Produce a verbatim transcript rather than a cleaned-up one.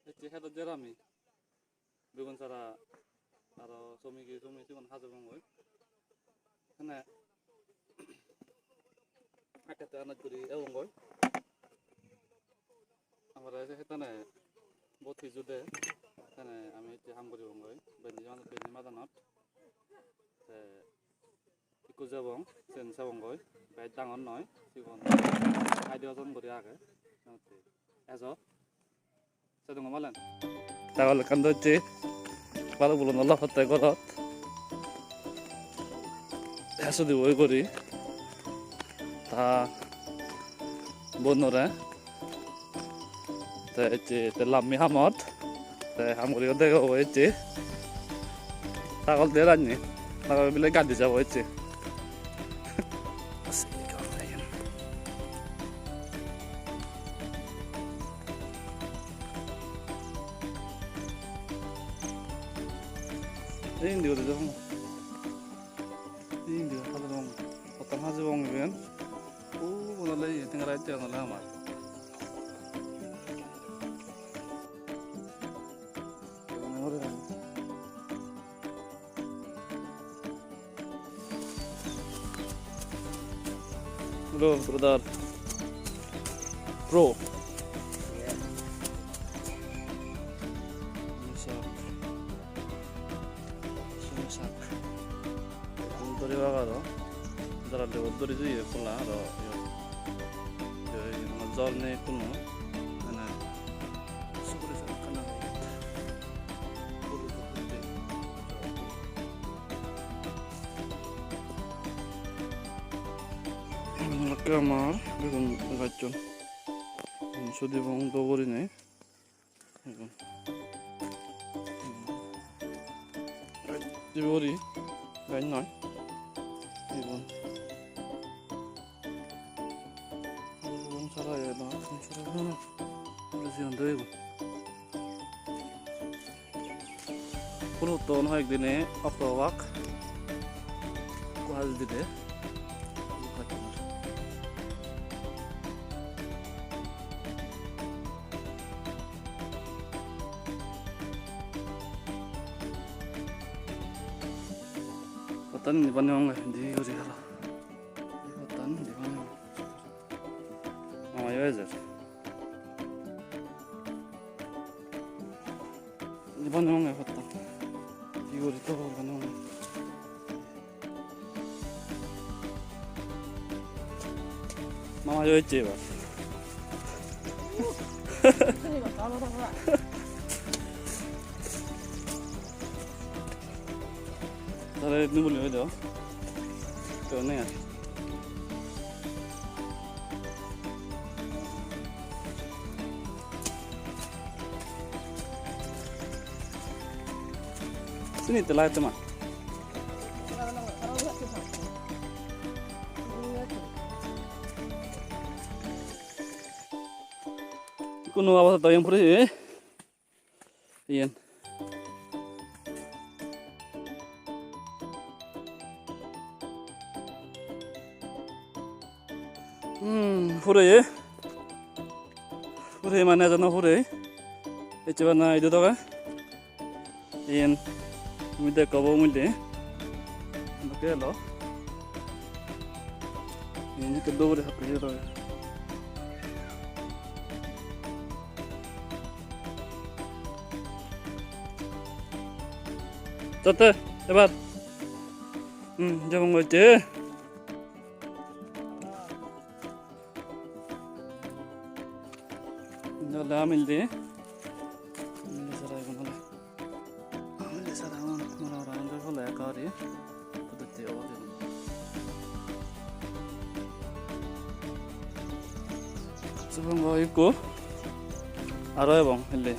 Ecche hedot jer ami. Begun sara aro somigi somi sigun hajebongoi. Hene ekkete anot guri ebongoi. Amare se hetane bot hiju de. Hene ami ecche ham guribongoi. Bendi jan-, bendi madanot. Te ikko jebong, sen sebongoi, bej dangor noi, sigon. Aidi ojon guri age. Ejo. Sedung malen. Sagol ekkan docche. Balok bulon olo hotte gorot. Te sudi boi guri. Ta bonore. Te ecche, te lammi hamot. Te ham guriyo dege obo ecche. Sagol de ranni. Sagol bile gadi jabo ecche. Ei indi guri degong. Ei indi guri degong. Pottan hajebong iben. Ubon ole iye tengera itte ole amar. Hello, brother. Bro. What's up? Sumisak. Duri baga do. Dara debo duri jeye pula aro yo. Yo, yo, jol nei kuno. Mane suguri sak kana. Lokke amar begun gacchon. Sudi bong do gurinei. Igun. Ibe uri, gai noi. Igun. Igun sara ye na, igun sara ye na. Igun siyan do igun. Pulutton hoyek dine okto obak. Ekko hajei dide. Pottan indi baneyonge, indi guri hala. Pottan indi baneyonge. Ama yo ejer. Indi baneyonge pottan. Hi guri to baneyonge. Mama yo ecche ebar. Tare ni boli hoy do. To ne ar. Sini te lai te ma. Kuno abasato yang pura, eh? Iyen. Hmm, pureye. Pureye mane jano pureye. Ecche bana idu doge. Iyen. Mui dekko bo mui de. Dokke elo. Iyen ekko dogori hakke doge. Totte, ebar. Hmm, jemon goitte. Dole amilde. Amilde sara igun ole. Amilde sara igun. Mora mora amilde pole ekka guri. Kudutti obode. Subongo ikko. Aro ebong hille.